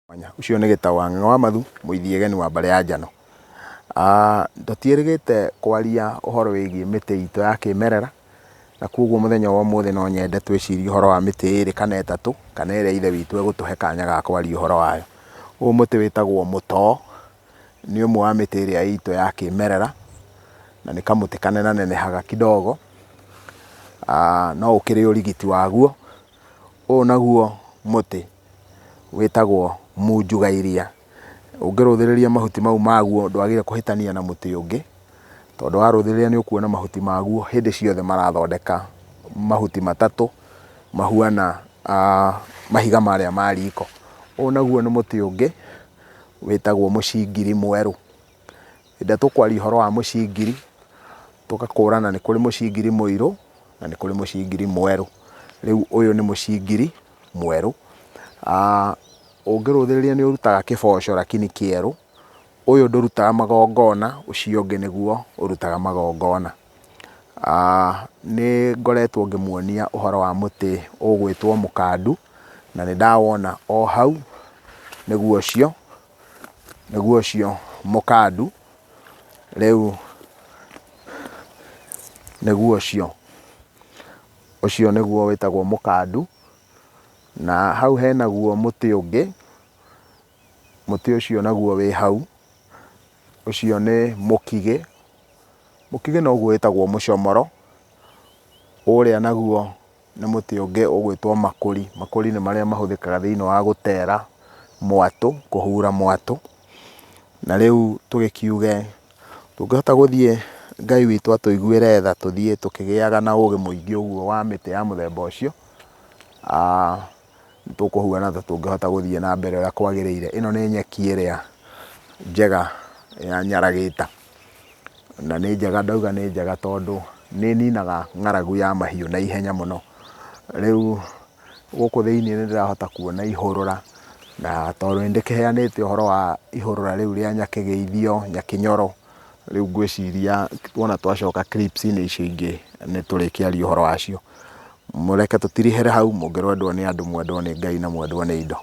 Ũcio nĩ Gĩtaũ wa Ng'ang'a wa Mathu, mũithiegeni wa mbarĩ ya Njano. Tũtiĩrĩgĩte kwaria ũhoro wĩgiĩ mĩtĩ itũ ya kĩmerera, na koguo mũthenya wa ũmũthĩ no nyende twĩcirie ũhoro wa mĩtĩ ĩrĩ kana ĩtatũ, kana ĩrĩa ithe witũ egũtũhe kanya ga kwaria ũhoro wayo. Ũyũ mũtĩ wĩtagwo mũtoo, nĩ ũmwe wa mĩtĩ ĩrĩa itũ ya kĩmerera, na nĩ kamũtĩ kanenanenehaga kidogo, no ũkĩrĩ ũrigiti waguo. Ũyũ naguo mũtĩ wĩtagwo munjuga iria. Ũngĩrũthĩrĩria mahuti mau maguo ndwagĩrĩire kũhĩtania na mũtĩ ũngĩ, tondũ warũthĩrĩria nĩ ũkuona mahuti maguo hĩndĩ ciothe marathondeka mahuti matatũ mahuana mahiga marĩa ma riko. Ũyũ naguo nĩ mũtĩ ũngĩ wĩtagwo mũcingiri mwerũ. Hĩndĩ ĩrĩa tũkwaria ũhoro wa mũcingiri, tũgakũrana nĩ kũrĩ mũcingiri mũirũ na nĩ kũrĩ mũcingiri mwerũ. Rĩu ũyũ nĩ mũcingiri mwerũ. Ũngĩrũthĩrĩria nĩ ũrutaga kĩboco lakini kĩerũ. Ũyũ ndũrutaga magongona, ũcio ũngĩ nĩguo ũrutaga magongona. Nĩ ngoretwo ngĩmuonia ũhoro wa mũtĩ ũgwĩtwo mũkandu, na nĩ ndawona o hau, nĩguo ũcio, nĩguo ũcio mũkandu. Rĩu nĩguo ũcio, ũcio nĩguo wĩtagwo mũkandu. Na hau henaguo mũtĩ ũngĩ, mũtĩ ũcio naguo wĩ hau, ũcio nĩ mũkigĩ. Mũkigĩ noguo wĩtagwo mũcomoro. Ũrĩa naguo nĩ mũtĩ ũngĩ ũgwĩtwo makũri. Makũri nĩ marĩa mahũthĩkaga thĩinĩ wa gũtera mwatũ, kũhura mwatũ. Na rĩu tũgĩkiuge tũngĩhota gũthiĩ Ngai witũ atũiguĩre tha tũthiĩ tũkĩgĩaga na ũgĩ mũingĩ ũguo wa mĩtĩ ya mũthemba ũcio, nĩtũkũhuana ta tũngĩhota gũthiĩ na mbere ũrĩa kwagĩrĩire. Ĩno nĩ nyeki ĩrĩa njega ya nyaragĩta, na nĩ njega, ndauga nĩ njega tondũ nĩ ĩninaga ng'aragu ya mahiũ na ihenya mũno. Rĩu gũkũ thĩiniĩ nĩ ndĩrahota kuona ihũrũra, na tondũ nĩ ndĩkĩheanĩte ũhoro wa ihũrũra rĩu rĩa nyakĩgĩithio, nyakĩnyoro, rĩu ngwĩciria wona twacoka clips -inĩ icio ingĩ nĩ tũrĩkĩaria ũhoro wacio. Mũreke tũtirihĩre hau, mũngĩrwendwo nĩ andũ, mwendwo nĩ Ngai na mwendwo nĩ indo.